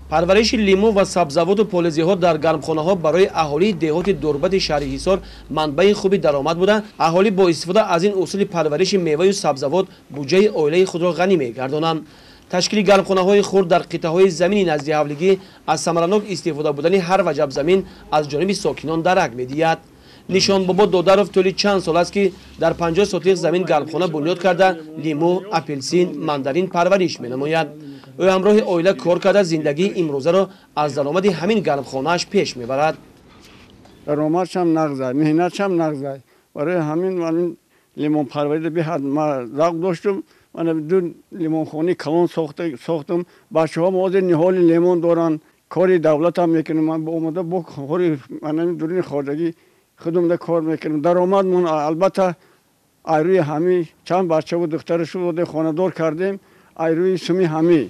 Парвариши лимӯ ва сабзавоту полезиҳо дар гармхонаҳо барои аҳолии деҳоти Дурбати шаҳри Ҳисор манбаи хуби даромад буда, аҳолӣ бо истифода аз ин усули парвариши меваю сабзавот буҷаи оилаи худро ғанӣ мегардонанд. Ташкили гармхонаҳои хурд дар қитъаҳои замини назди ҳавлигӣ аз самаранок истифода будани ҳар ваҷаб замин аз ҷониби сокинон дарак медиҳад. Нишонбобо Додаров тӯли чанд сол аст, ки дар 50 сотиқ замин гармхона бунёд карда, лимӯ, апелсин, мандарин парвариш менамояд. Ӯ ҳамроҳи оила кор карда, зиндагии имрӯзаро аз даромади ҳамин гармхонааш пеш мебарад. Даромадшам нағзай, меҳнатшам нағзай. Барои ҳамин ман лимонпарвариро беҳад завқ доштум. Ман ду лимонхонаи калон сохтам. Бачаҳом ҳозир ниҳоли лимон доранд. Кори давлатам мекунам. Ман омода бо кори дуруни хоҷагӣ худумда кор мекунам. Даромадмон албатта ай рӯи ҳамин чанд бачаву духтарашу хонадор кардем, ай рӯи суми ҳамин.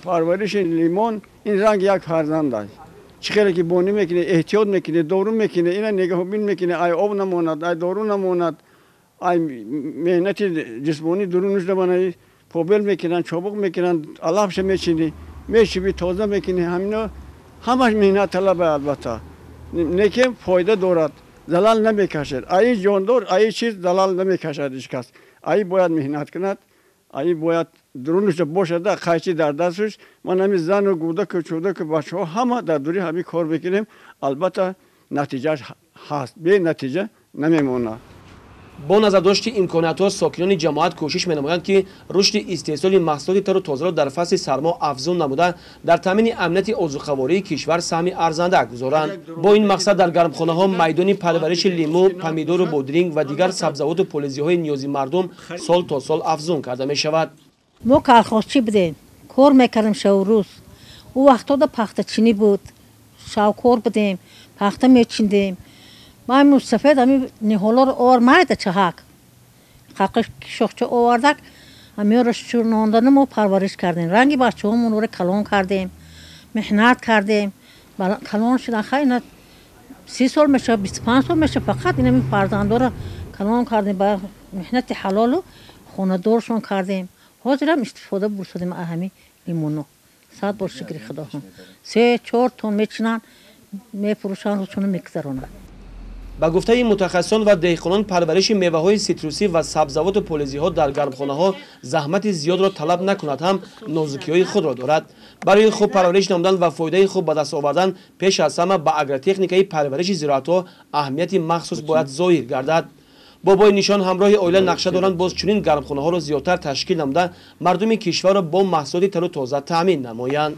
Парвариши лимон ин ранг як фарзанд аст. Чӣ хеле ки бонӣ мекунӣ, эҳтиёт мекунӣ, дору мекунӣ, ина нигаҳбин мекунӣ, ай об намонад, ай дору намонад, ай меҳнати ҷисмонӣ дурунаш намонад, побел мекунанд, чобуқ мекунанд, алафша мечинӣ, мешибӣ, тоза мекунӣ. Ҳамино ҳамаш меҳнат талаба, албатта, лекин фоида дорад, залал намекашад. Аи ҷондор, аи чиз залал намекашад ҳеҷ кас. Аи бояд меҳнат кунад, аи бояд дурунаш бошад, қайчи дар дасташ. Ман ҳамин зану гудаку чӯдаку бачаҳо ҳама дар дури ҳамин кор мекунем. Албатта, натиҷааш ҳаст, бе натиҷа намемонад. Бо назардошти имкониятҳо сокинони ҷамоат кӯшиш менамоянд, ки рушди истеҳсоли маҳсулоти тару тозаро дар фасли сармо афзун намуда, дар таъмини амнияти озуқавории кишвар саҳми арзанда гузоранд. Бо ин мақсад дар гармхонаҳо майдони парвариши лимӯ, помидору бодринг ва дигар сабзавоту полезиҳои ниёзи мардум сол то сол афзун карда мешавад. Мо колхозчӣ будем, кор мекардем шаву рӯз. Ӯ вақтода пахтачинӣ буд, шавкор будем, пахта мечиндем. Ман мусафед ами ниҳолоро овар, майда чаҳак қалқи шохча овардак, амиёро шӯрнондану мо парвариш кардем. Ранги бачаҳомонро калон кардем, меҳнат кардем, калон шудан. Хай, ина 30 сол мешавад, 25 сол мешавад, фақат инами фарзандоро калон кардем, ба меҳнати ҳалолу хонадоршон кардем. Ҳозирам истифода бурсадем аз ҳами лимоно. 100 бор шукри Худоҳон, 3-4 тон мечинанд, мефурӯшанд, рӯзшонро мегузаронанд. Ба гуфтаи мутахассисон ва деҳқонон, парвариши меваҳои ситрусӣ ва сабзавоту полезиҳо дар гармхонаҳо заҳмати зиёдро талаб накунад ҳам, нозукиҳои худро дорад. Барои хуб парвариш намудан ва фоидаи хуб ба даст овардан, пеш аз ҳама ба агротехникаи парвариши зироатҳо аҳамияти махсус бояд зоҳир гардад. Бобои Нишон ҳамроҳи оила нақша доранд, боз чунин гармхонаҳоро зиёдтар ташкил намуда, мардуми кишварро бо маҳсулоти тару тоза таъмин намоянд.